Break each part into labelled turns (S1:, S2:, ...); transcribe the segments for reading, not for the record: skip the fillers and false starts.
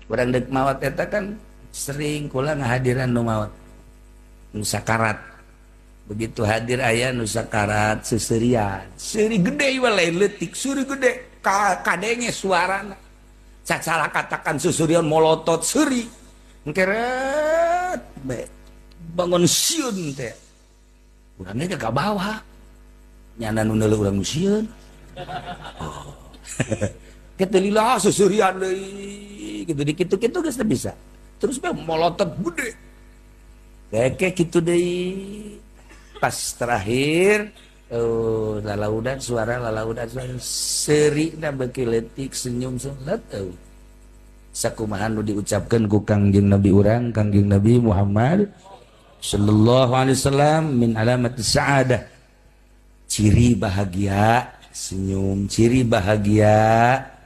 S1: Urang deuk maot eta kan sering kula ngahadiran nu maot. Nu sakarat. Begitu hadir aya nu sakarat seuseurian. Seuri gede ieu lain leutik, seuri gede kadenge suarana. Salah katakan seuseurian molotot seuri. Engkeret be bangun sieun teh. Urangnya ke bawah. Nyana nu neuleuh urang nu sieun. Oh. Kitu lila seuseurian deui. Kitu dikitu-kitu geus teu bisa. Terus be molotot gede. Kayak kitu deui. Pas terakhir lalaudan suara seurina beuki leutik senyum selet eueuh. Sakumaha nu diucapkeun ku Kangjeng Nabi urang, Kangjeng Nabi Muhammad sallallahu alaihi wasallam, min alamati sa'adah. Ciri bahagia senyum, ciri bahagia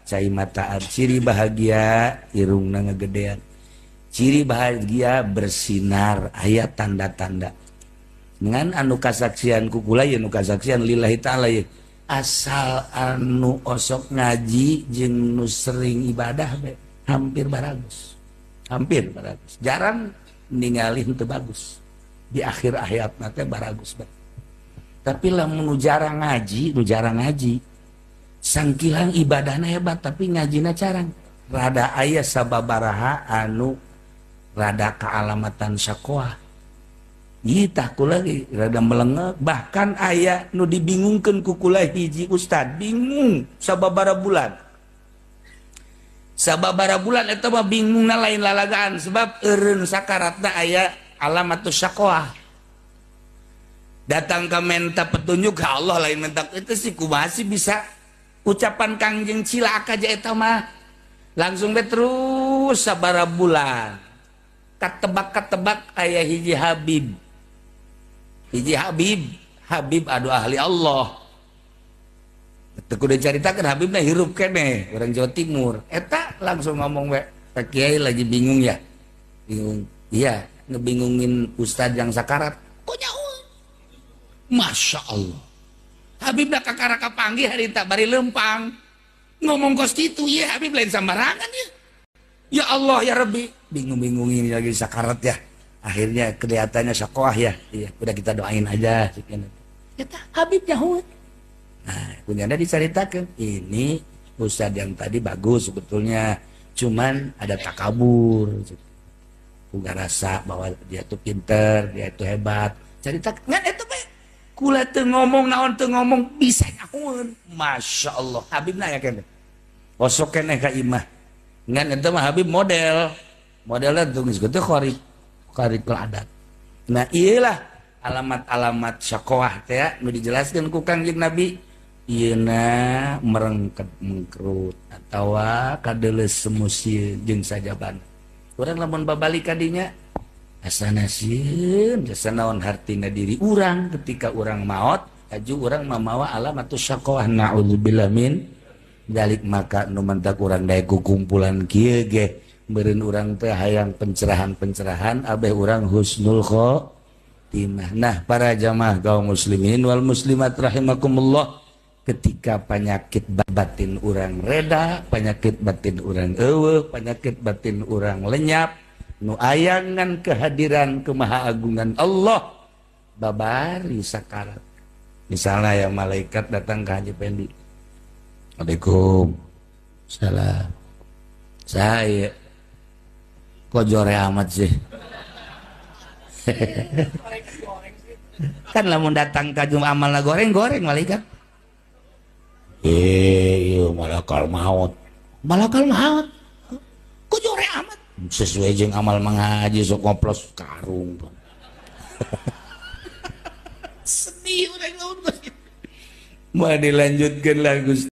S1: cai mataan, ciri bahagia irungna ngagedean, ciri bahagia bersinar, aya tanda-tanda. Ngan anu kasaksian ku kula ye nu kasaksian lillahi ta'ala ye asal anu osok ngaji jeung nu sering ibadah be hampir baragus. Hampir baragus. Jarang ningali henteu bagus. Di akhir hayatna teh baragus be. Tapi lamun nu jarang ngaji, sangkilang ibadahna hebat tapi ngajina carang. Rada aya sababaraha anu rada kaalamatan sakoah. Ieu tah kula ge rada melengek, bahkan aya nu dibingungkeun ku kula hiji ustad, bingung sababaraha bulan. Sababaraha bulan eta mah bingungna lain lalagaan sebab eureun sakaratna aya alamatus syaqah. Datang ke minta petunjuk ke Allah lain minta itu sih kumaha sih bisa ucapan Kangjeng cilaka aja eta mah. Langsung be terus sabaraha bulan. Katebak-katebak aya hiji Habib. Hiji Habib, Habib adu ahli Allah. Teu kudu dicaritakeun Habibna hirup keneh urang Jawa Timur. Eta langsung ngomong we, Pak Kiai lagi bingung ya? Bingung. Iya, ngebingungin ustad yang sakarat. Kok nyaho? Masya Allah. Habibna kakara kapanggih harita bari lempang. Ngomong kos kitu ya Habib lain sambarangan ya. Ya Allah ya Rabbi, bingung-bingungin lagi sakarat ya. Akhirnya kelihatannya sakoah ya. Iya, udah kita doain aja. Eta Habib nyaho. Nah, punyana diceritakan ini ustad yang tadi bagus sebetulnya, cuman ada takabur. Gak rasa bahwa dia tuh pinter, dia itu hebat. Cerita ngan eta bae. Kula teu ngomong naon teu ngomong bisa nyahoeun. Masya Allah, Habibna aya keneh. Osok keneh ka imah. Ngan eta mah Habib model. Modelnya tuh geus kitu kharikul adat. Nah, iyalah alamat-alamat syaqawah teh nu dijelaskeun ku Kangjeng Nabi. Ieuna merengket mengkerut atawa kadeuleus semusieun jeung sajabana. Urang lamun babalik ka dinya asana sieun jasa naon hartina diri urang ketika urang maot aju urang mamawa alamatus syaqawah, naudzubillah min dzalik. Maka nu mantak urang daek ku kumpulan kieu ge meureun urang teh hayang pencerahan-pencerahan abeh urang husnul khotimah. Nah, para jamaah kaum muslimin wal muslimat rahimakumullah, ketika penyakit batin urang reda, penyakit batin urang eueuh, penyakit batin urang lenyap, nu ayangan kehadiran kemahaagungan Allah babari sakarat. Misalnya yang malaikat datang ke Haji Pendi, Waalaikum salam. Saya kok jore amat sih. Kan lamun datang ka jum amalna goreng-goreng malaikat. Iya malakal maut. Malakal maut. Kok jore amat? Sesuai jeung amal mengaji sok ngoplos karung. Sedih urang lamun. Mau dilanjutkan lah Gusti.